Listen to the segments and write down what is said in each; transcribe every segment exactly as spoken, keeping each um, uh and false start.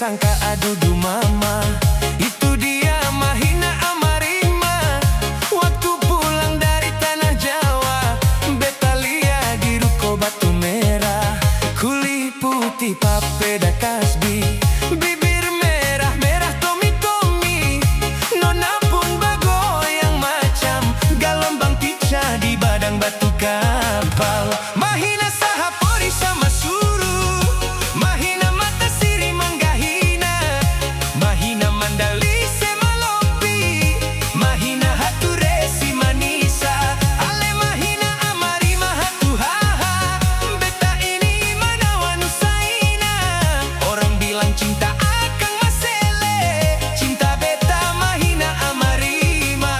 Sangka adudu mama, itu dia Mahina Amarima. Waktu pulang dari Tanah Jawa, beta lia di ruko batu merah. Kuli puti papeda kasbi, bibir merah-merah tomi-tomi. Nona pung bagoyang macam galombang pica di badang batu kapal. Mahina Sahapori sama Suru, Mahina Mata Siri Manggahina, Mahina Mandalise Malompi, Mahina Haturesi Manisa, ale Mahina Amarima hatu haha, beta ini manawa Nusa Ina. Orang bilang cinta akang masele, cinta beta Mahina Amarima.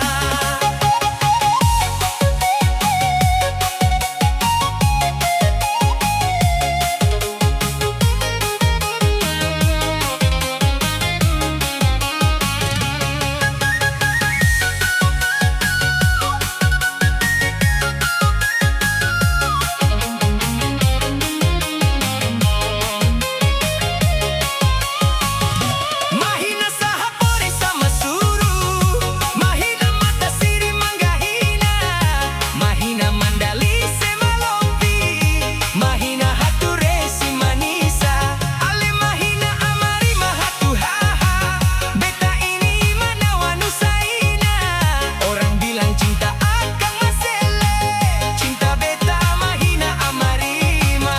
Mahina Sahapori sama Suru, Mahina Mata Siri Manggahina, Mahina Mandalise Malompi, Mahina Haturesi Manisa, ale Mahina Amarima hatu haha, beta ini manawa Nusa Ina. Orang bilang cinta akang masele, cinta beta Mahina Amarima.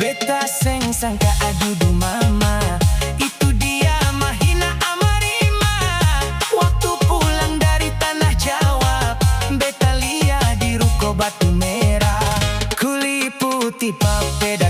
Beta seng sangka adudu mama, itu dia Mahina Amarima. Waktu pulang dari Tanah Jawa, beta lia di ruko batu merah. Kuli puti papeda